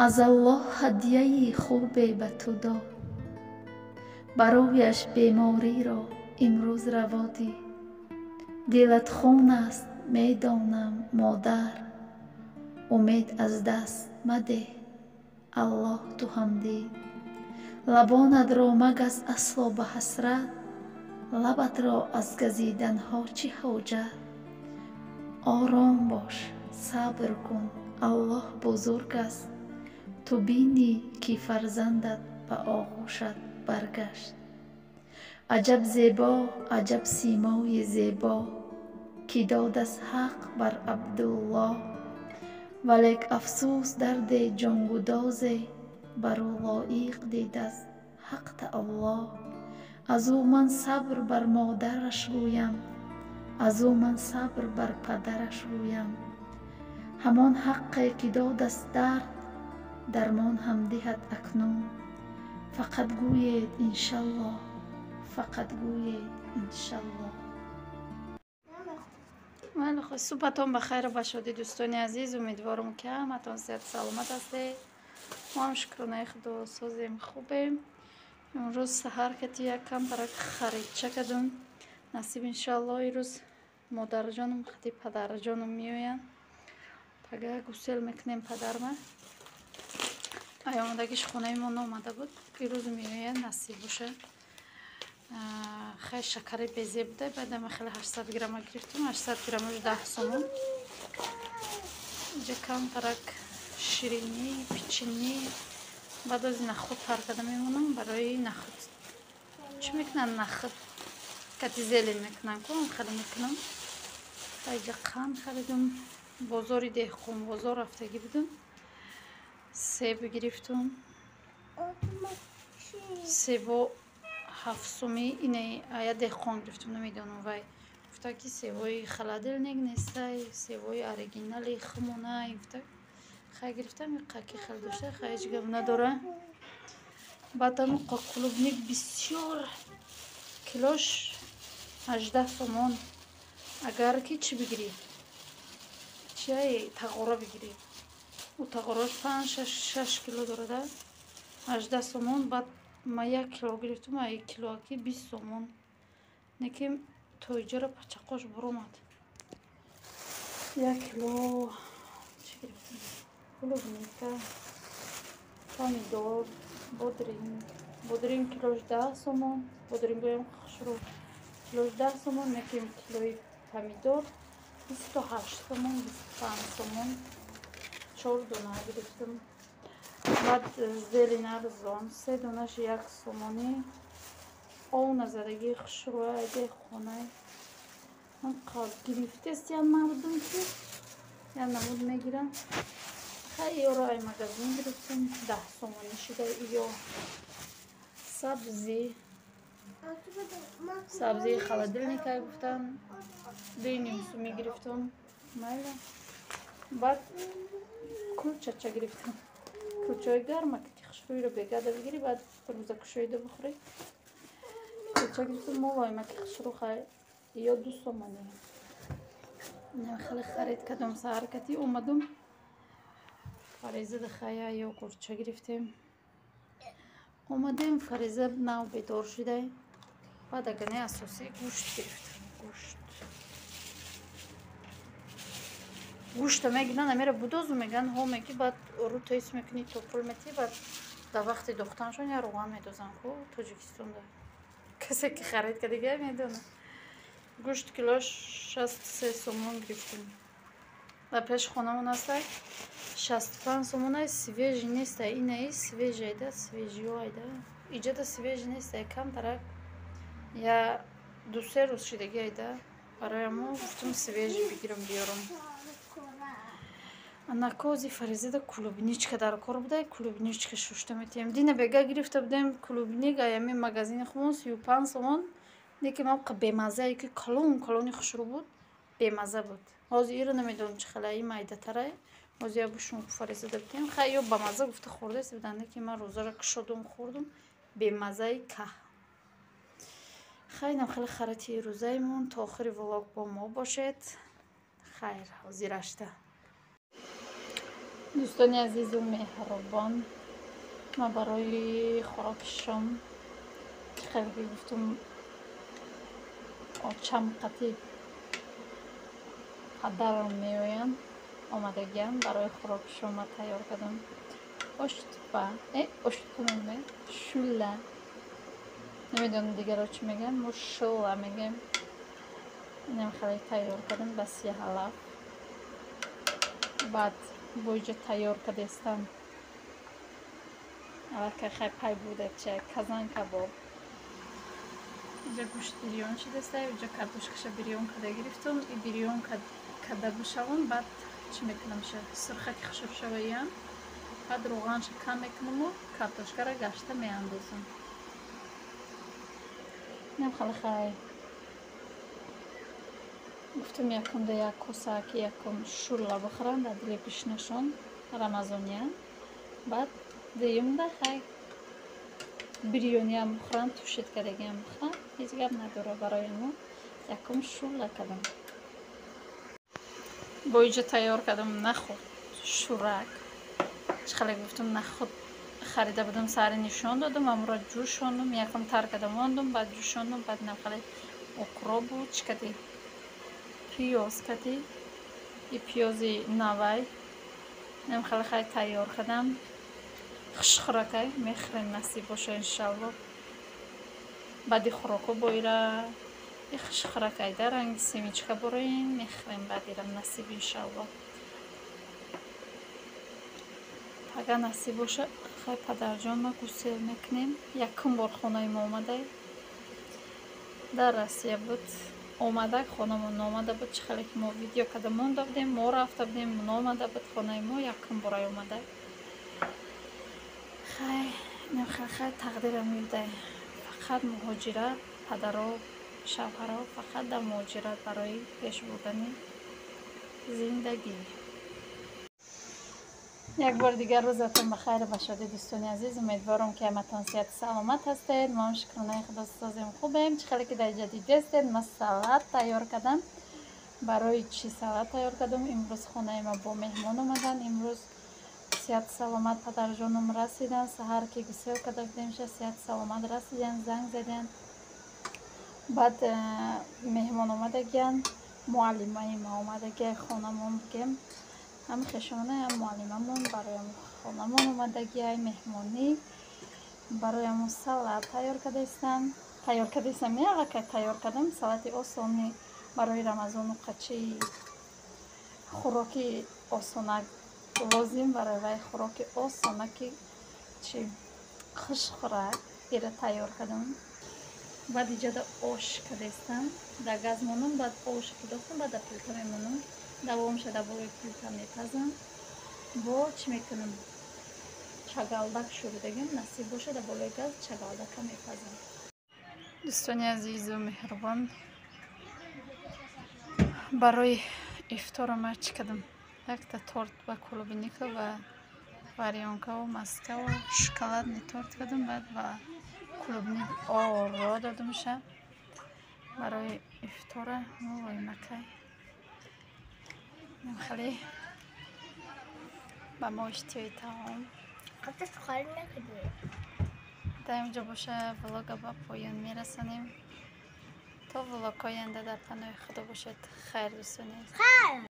Аз Аллоҳ ҳадияи хубе ба ту дод, барояш бемориро имрӯз раво дид. Дилат хун аст, медонам, модар, умед аз даст мадеҳ, Аллоҳ ту ҳам дид. Лабонатро магаз асло ба ҳасрат, лабатро аз газиданҳо чӣ ҳоҷат? Ором бош, сабр кун, Аллоҳ бузург аст. Ту бинӣ, ки фарзандат ба оғӯшат баргашт. Аҷаб зебо, аҷаб симои зебо, ки додаст ҳақ бар Абдуллоҳ. Валек афсӯс, дарде ҷонгудозе бар ӯ лоиқ дидаст ҳақ таолло. Аз ӯ ман сабр бар модараш гӯям, аз ӯ ман сабр бар падараш гӯям. Ҳамон ҳаққе, ки додаст дард, дармон ҳам диҳад акнун. Фақат гӯед иншаллоҳ, фақат гӯед иншаллоҳ. Субҳатон ба хайру ба шодӣ, дӯстони азиз. Умедворам, ки ҳаматон сиҳату саломат ҳастед. Мо ҳам, шукронаи Худо, созем, хубем. Имрӯз саҳар кати як камтарак харидча кардум. Насиб, иншоалло, ирӯз модарҷоном хати падарҷоном меоянд. Пага гусел мекунем падарма. Ай омадагиш хонаи мо наомада буд. Ирӯз меояд, насиб боша. Хай, шакари безе буда, баъдама хеле 800 грамма гирифтум, 800 граммаш 10 сомон. Инҷа камтарак ширинӣ, печенье. Баъд ози нахуд тар карда мемонам барои нахуд. Чӣ мекунанд нахуд? Кати зелень мекунанд ку, хеле мекунам. Инҷа қанд харидум. Бозори деҳқон бозор рафтагӣ будум. Себ гирифтум. Себо 7 сумӣ. Ине ая деҳқон гирифтум, намедонам, вай гуфта, ки себои холодильник нестай, себои оригинали хумонай гуфта. Хай, гирифтам, қаки хел дошта, хай, ҳеҷ гап надора. Баъд ҳамн клубника бисёр, килош 18 сомон. Агар ки чӣ бигирӣ, чиай, тағора бигирӣ, ӯ тағорош панҷ, 6 кило дорада, 18 сомон. Баъд ма 1 кило гирифтум, ай килоаки 20 сомон. Неки то иҷора пачақош буромад. 1 кило чӣ гирифтум? Клубника, помидор, бодринг. Бодринг килош 10 сомон. Бодрингоям хушрӯ, килош 10 сомон. Неки килои помидор 28 сомон, 25 сомон. Чор дона гирифтум. Баъд зелень арзон, се донаш 1 сомонӣ. Ов назадагии хушрӯя, деҳқонай. Гирифтест я мардум, ки я намуд мегирам. Хай, ёро ай магазин гирифтум, 10 сомонӣ шуда. Ё сабзӣ, сабзии холодильникай гуфтам, 2,5 сумӣ гирифтум, майла. Баъд кулчача гирифтам, кулчаҳои гарма, ки хушрӯиро бегада бигирӣ, баъд рӯза кушоида бихӯрӣ. Кулча гирифтум, молоймаки хушрӯ, хай, ё 2 сомонӣ. Хеле харид кардам. Саҳар кати омадум, Фаризада хая ё гурча гирифтем. Омадем, Фариза нав бедор шудай. Баъд аганаи асосӣ гӯшт гирифтам. Гӯшт, гӯшта мегиранд, амера будозу мегӯянд, ҳо меги, баъд рӯ тес мекунӣ, то пул метӣ, баъд дар вақти дохтаншон я роған медозанд ку. Тоҷикистонда касе ки харид кардига, медонад. Гӯшт килош 63 сомон гирифтем. Дар пеши хонамон ҳастай, 65 сомонай. Свежий нестай, инаи свежий айда, свежий ё айда. Иҷода свежий нестай, камтарак я 2-3 рӯз шидаги айда. Барои мо гуфтум, свежий бигирам, биёрам. Анакози Фаризада клубничка дар кор буда, клубничка шушта метиҳем. Дина бега гирифта будем клубника аями магазини хумон, 35 сомон. Неки мавқа бемазае, ки калон калони хушрӯ буд, бемаза буд. Ҳозир иро намедонам, чӣ хела, и майдатарай. Ҳозир я бушум, Фаризада битиҳем. Хай, ё бамаза гуфта хӯрдаст буданд, неки ман рӯзаро кушодум, хӯрдум, бемазаи каҳ. Хайнам, хеле харити рӯзаимон. То охири влог бо мо бошед. Хайр, ҳозир ашта. Дӯстони азизу меҳрубон, ман барои хӯроки шом, чӣ хеле ки гуфтум, очам қати падарам меоянд, омадагиам. Барои хӯроки шом ман тайёр кардам оштупа, оштупа мегӯем, шӯла, намедонам, дигаро чӣ мегӯянд, мо шӯла мегӯем. Инам хеле тайёр кардам ба сияҳалаф. Баъд бо иҷо тайёр кардестам аллакай, хай, пай буда ча, казан кабоб. Иҷа гӯшт бирён шудаста, иҷа картошкаша бирён карда гирифтум. И бирён карда бишавам, баъд чӣ мекунамша, сурхаки хушук шаваям, баъд роғанша кам мекунаму картошкаро гашта меандозам. Инам хеле, хай, гуфтам, якумда як косаки якум шӯрла бихӯрам дар дили гӯшнашон, рамазония. Баъд дуюмда, хай, бирёниам бихӯрам, тушить кардагиам бихӯрам, ҳеҷ гап надора. Барои мо якум шӯрла кардам. Бо иҷо тайёр кардам нахуд шӯрак. Чӣ хеле гуфтум, нахуд харида будам, сари нишон додам, амро ҷӯшондум, якум тар карда мондум, баъд ҷӯшондум. Баъд инам хеле укробу чӣ кардӣ, пиёз кардӣ, и пиёзи навай, инам хеле, хай, тайёр кардам. Хушхӯракай мехӯрем, насиб боша, иншалло. Баъди хӯроко боира и хушхӯракай да ранги семечка бороем, мехӯрем баъд ира, насиб, иншалло. Агар насиб боша, хай, падарҷон ма гусел мекунем. Якум бор хонаи мо омадай, дар Россия буд, омада хонамон наомада буд. Чӣ хеле ки мо видео карда монда будем, мо рафта будем, наомада буд хонаи мо, якум борай омада. Хай, хай, тақдирам меюдай, фақат муҳоҷират, падаро, шавҳаро фақат дар муҳоҷират барои пеш бурдани зиндагӣ. Як бори дигар рӯзатон ба хайру ба шодӣ, дӯстони азиз. Умедворам, ки ҳаматон сиҳату саломат ҳастед. Мо ҳам, шукронаи Худо, созем, хубем. Чӣ хеле ки дар иҷа дидестед, ман салат тайёр кардам. Барои чӣ салат тайёр кардам? Имрӯз хонаи ма бо меҳмон омаданд. Имрӯз сиҳату саломат падарҷонам расиданд. Саҳар ки гусел карда будемша, сиҳату саломат расиданд, занг заданд. Баъд меҳмон омадагиянд, муаллимаи ма омадагия хонамон, бигем, ҳам хешона, ҳам муаллимамон барои хонамон омадагиай меҳмонӣ. Барои ҳамон салат тайёр кардаистам, тайёр кардаистам, не, аллакай тайёр кардам. Салати осони барои Рамазону қачи хӯроки осонак лозим, барои вай хӯроки осонаки чи, хушхӯрак ира тайёр кардам. Баъд иҷода ош кардаистам, дар газ монам, баъд оша пудохтам, баъд дар плита мемонам, давомша дар болои плита мепазам. Бо чӣ мекунам, чагалдак шӯридагим, насиб боша, дар болои газ чагалдака мепазам. Дӯстони азизу меҳрубон, барои ифтора ман чӣ кардам? Якта торт ба клубника ва варёнкаву маскаву шоколадный торт кардам. Баъд ба клубник оро додумша барои ифтора. Вой, макай, хеле ба мо иштиҳои таом. Дар инҷо боша, влога ба поён мерасонем. То влогҳои оянда дар паноҳи Худо бошед. Хайр, дӯстони азиз.